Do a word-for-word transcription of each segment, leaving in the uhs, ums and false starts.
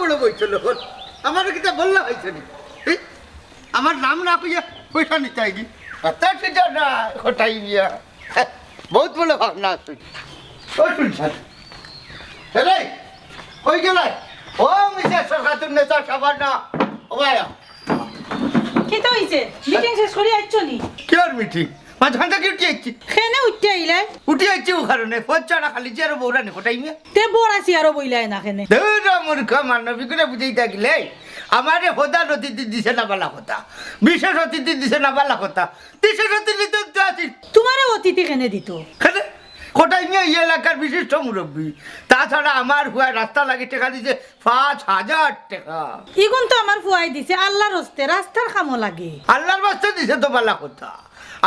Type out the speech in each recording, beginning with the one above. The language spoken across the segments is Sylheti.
বড় বইছো লোক, আমার কিতা বললা হইছে নি? এই, আমার নাম না কইয়া পয়সা নিতে আইগি? আচ্ছা, সেটা না, কটাই মিয়া। বহুত বড় ভাবনা আছে। ও সুলতান। এরে, কই গেলে? ও মিসেস সরকাতুন নেতা সাবানা। ও ভাইয়া। কিতা অইছে? মিটিং শেষ করি আইছো নি? কিয়র মিটিং? মাঝখান থাকি উঠি আইছি। কেনে উঠি আইলায়? উঠি আইছি ও কারণে, ফোন ছাড়া খালি যে আরো বউরা নি কটাই মিয়া। তে বউরা আছি আরো বইলায় না কেনে? দৌড়া মূর্খা মানবিকরে বুঝাই থাকিলে, আমারে প্রধান অতিথি দিছে না বালা কথা, বিশেষ অতিথি দিছে না বালা কথা, বিশেষ অতিথি তো তো আছি। তোমারে অতিথি কেনে দিত? কেনে? কটাই মিয়া এই এলাকার বিশিষ্ট মুরব্বী। তাছাড়া আমার ফুয়ায় রাস্তা লাগি টেকা দিছে পাঁচ হাজার টেকা। ইগুন তো আমার ফুয়ায় দিছে আল্লার হস্তে, রাস্তার কামো লাগে। আল্লার বাস্তে দিছে তো বালা কথা।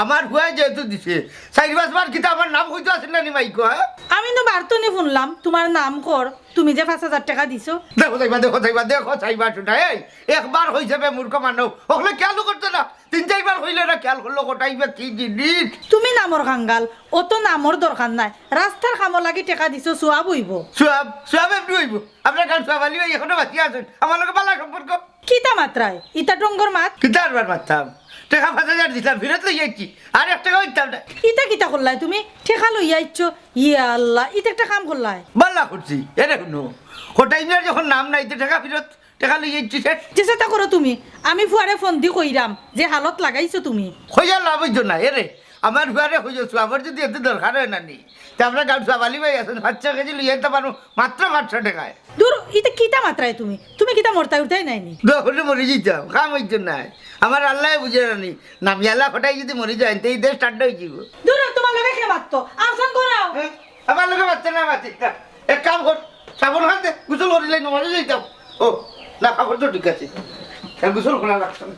আমার ফুয়ায় যেহেতু দিছে, চাইর পাঁচ বার কিতা আমার নাম কইতো আছিল না নি মাইকো, হ্যাঁ? আমি তো বারতনে হুনলাম তোমার নাম কর, তুমি যে পাঁচ হাজার টেকা দিছো। দেখো চাইবা, দেখো চাইবা, দেখো চাইবা, শুনা, এই একবার কইছে বে মূর্খ মানব, অকলে খেয়ালও করতে না। তিন চাইরবার কইলে না, খেয়াল করলো কটাই বা কি জিনিস। তুমি নামর কাঙ্গাল, অত নামর দরকার নাই। রাস্তার কামো লাগি টেকা দিছো, সওয়াব অইবো। সওয়াব, সওয়াব এমনি অইবো। আপনার গাঁওর সওয়াব আলী ভাই এখনো বাঁচিয়া আছইন, আমার লগে বালা সম্পর্ক। কিতা মাতরায়? ইতা টঙ্গর মাত? কিতা আরবার মাততাম? টেকা পাঁচ হাজার দিতাম, ফিরত লই আইছি, আর এক টেকাও দিতাম না। ইতা কিতা করলায় তুমি? টেকা লইয়া আইছো? ইয়া আল্লাহ, ইতা একটা কাম করলায়। বালা করছি, এরে হুনো, কটাই মিয়ার যখন নাম নাই, তে টেকা ফিরত টেকা লই যাইছি শেষ। যে সেটা করো তুমি, আমি ফুয়ারে ফোন দি কইরাম যে হালত লাগাইছো তুমি। কইয়া লাভ অইতো না, এরে, আমার ফুয়ারে কইছো, সওয়াবর যদি এত দরকার হয় না নি, তে আমরা গাঁওর সওয়াব আলী ভাই আছইন, পাঁচশো কেজি লই আইতা পারো, মাত্র পাঁচশো টেকায়। দূর, ইতা কিতা মাতরায় তুমি? তুমি কিতা মরতা উঠতায় নায় নি? দখলে মরি যাইতাম, কাম অইতো নায়। আমার আল্লায় বুঝে না নি, নামিয়ালা কটাই যদি মরি যায়, তে এই দেশ ঠান্ডা অই যাইবো। দূর, তোমার লগে কে মাততো? আফসান করাও। হ্যাঁ? আমার লগে মাততে না মাতি। এক কাম কর, সাবন খান দে, গোসল করিলাই নমাজে যাইতাম। ও, না, কাপড় তো ঠিক আছে। আর গোসল করা লাগছে না।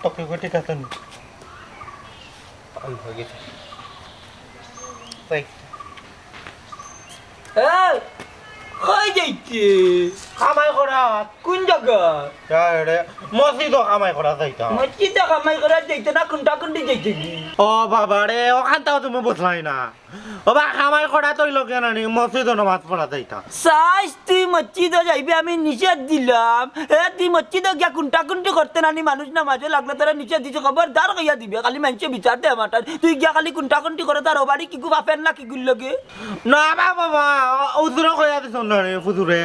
তোকে ঠিক আছে নি? এই, কই যাইতে? কামাই করাত। কোন জাগা? যা রে, মসজিদো কামাই করাত যাইতাম। মসজিদো কামাই করাত যাইতে না, কুন্টা কুন্টি যাইতে কি? ও বাবা রে, অখানটাও তুমি বুঝলায় না। ও বা, কামাই করাত অইলো কেনে নি, মসজিদো নমাজ পড়াত যাইতাম। চাইছ তুই মসজিদো যাইবে, আমি নিষেধ দিলাম। এ, তুই মসজিদো গিয়া কুন্টা কুন্টি করতে না নি, মানুষ নমাজো লাগলে তোরে নিষেধ দিছে, খবরদার কইয়া দিবে, খালি মানষে বিচার দে আমার তার। তুই গিয়া খালি কুন্টা কুন্টি করস, তার ও বাড়ি কিগু বাপের না কিগুর লগে? না বা বাবা, হুজুরে কইয়া দিছইন না রে, হুজুরে।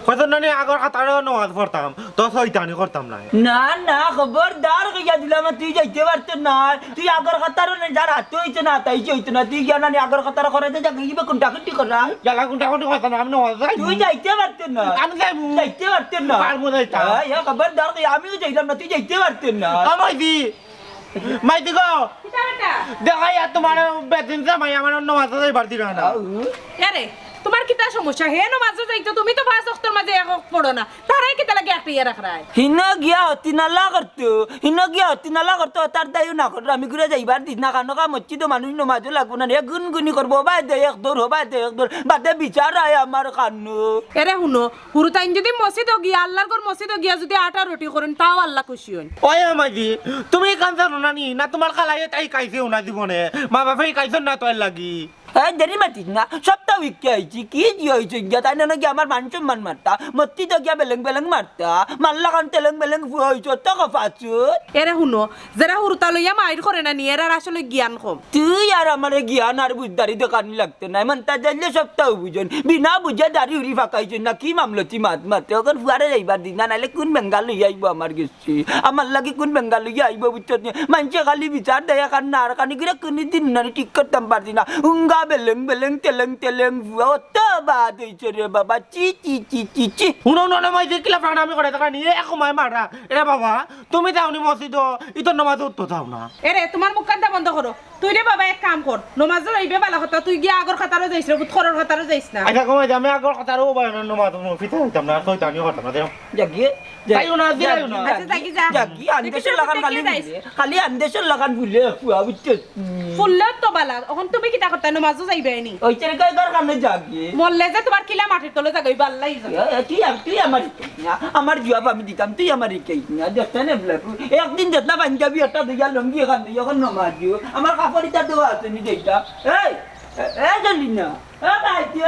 কইছইন না নি আগর কাতারো নমাজ পড়তাম, তো শয়তানি করতাম না। না, না, খবরদার কইয়া দিলাম, তুই যাইতে পারতে না। তুই আগর কাতারো নে, যার হাতে অইছে না, তাই সে অইতো না। তুই গিয়া না নি আগর কাতারো করে দে, যা গিয়ে কুন্টা কুন্টি করা। জ্বালা কুন্টা কুন্টি করতাম না, আমি নমাজ যাইমু। তুই যাইতে পারতে না। আমি যাইমু। যাইতে পারতে না। পারমু যাইতাম। এই, এ, খবরদার কইয়া আমিও যাইলাম না, তুই যাইতে পারতে না। ও মাইদি, মাইদি গো। কিতা বেটা? দেখা ইয়া তোমার বেদিন জামাই আমার নমাজো যাইবার দিল না। আউ। এরে, তোমার কিতা সমস্যা? হে নমাজো যাইতো, তুমি তো পাঁচ ওয়াক্তর মাঝে এক ওয়াক্ত পড়ো না। তারাই কিতা লাগি একটা ইয়া রাখরায়? হিনো গিয়া হতি নালা করতো, হিনো গিয়া হতি নালা করতো, তার দায়ও না করতো। আমি ঘুরে যাইবার দিস না, কানো কা মসজিদো মানুষ নমাজো লাগবো না রে, গুনগুনি করবো, হবায় দে এক দৌড়, হবায় দে এক দৌড়, বাদে বিচার আয় আমার কানো। এরে হুনো, হুরুতাইন যদি মসজিদো গিয়া, আল্লার ঘর মসজিদো গিয়া যদি আটা রুটি করইন, তাও আল্লা খুশি অইন। ওই মাইদি, তুমি ইখান জানো না নি? না তোমার খালাইয়ে তাই খাইছে না জীবনে, মা বাপে খাইছইন না তোর লাগি। এই দেরি মাতিস না, সপ্তাহ উইকে আইছি, কি জি অইছে গিয়া, তাই না নাকি আমার মান সম্মান মারতা, মসজিদো গিয়া বেলেং বেলেং মারতা, মারলা কান তেলেং বেলেং ফুয়া অইছে, অত কফা আছে। এরে হুনো, যেরা হুরুতা লইয়া মাইর করে না নি, এরার আসলে জ্ঞান কম। তুই আর আমারে জ্ঞান আর বুঝদারি দেখানি লাগতো নায়, মানতা যাইলে সপ্তাহ বুঝইন, বিনা বুঝে দাড়ি উড়ি ফাঁকাইছইন না, কি মামলতি মাত মাতে, অখন ফুয়ারে যাইবার দিস না, নাইলে কুন বেঙ্গা লইয়া আইবো আমার গেছে। আমার লাগি কুন বেঙ্গা লইয়া আইবো বুঝছস নি? মানষে খালি বিচার দেয়, আর না আর খানি করে কুনুদিন নানি ঠিক করতাম পারছি না। উঙ্গা বেলেং বেলেং তেলেং তেলেং ফুয়া, অত বাদ অইছে রে বাবা, ছি ছি ছি ছি ছি। হুনো, হুনো, হুনো, মাইদি কিলা ফাটামি করে থাকো নি, এ কমায় মারা। এরে বাবা, তুমি যাও নি মসজিদো, ইতো নমাজ উঠতো যাও না। এরে, তোমার মুখখানটা বন্ধ করো। তুই রে বাবা এক কাম কর, নমাজো যাইবে ভালা কথা, তুই গিয়া আগর কাতারো যাইস রে, বুত করর কাতারো যাইস না। আচ্ছা, কমাই দে, আমি আগর কাতারো উবাই না, নমাজ, নমাজ, ফিতে হইতাম না, শয়তানি করতাম না, দেখো। যাগিয়ে, যাইও না, যাইও না। আচ্ছা, যাগি যা। যাগি, আন্দেশর লাখান খালি ফুলে, খালি আন্দেশর লাখান ফুলে, ফুয়া, বুঝছস? ফুললেও তো বালা, অখন তুমি কিতা করতায়, নমাজো যাইবায় নি? ওই চেরে কয় ঘর কানে যাগি। মরলে যে তোমার কিলা মাটির তলে যাগি, ওই বাল্লাই যাগি। এ, এ, তুই আম-, তুই আমার ইকে না, আমার জুয়াব আমি দিতাম, তুই আমার ইকে না, দেখতে নে বলে, একদিন দেখলা পাঞ্জাবি একটা দিয়া লুঙ্গি এখান দিয়া, অখন নমাজ দিও, আমার কাপড় ইতা দেওয়া আছে, নি দেখতা। এই, এ, এ, জলিনা, এ, ভাই, তুই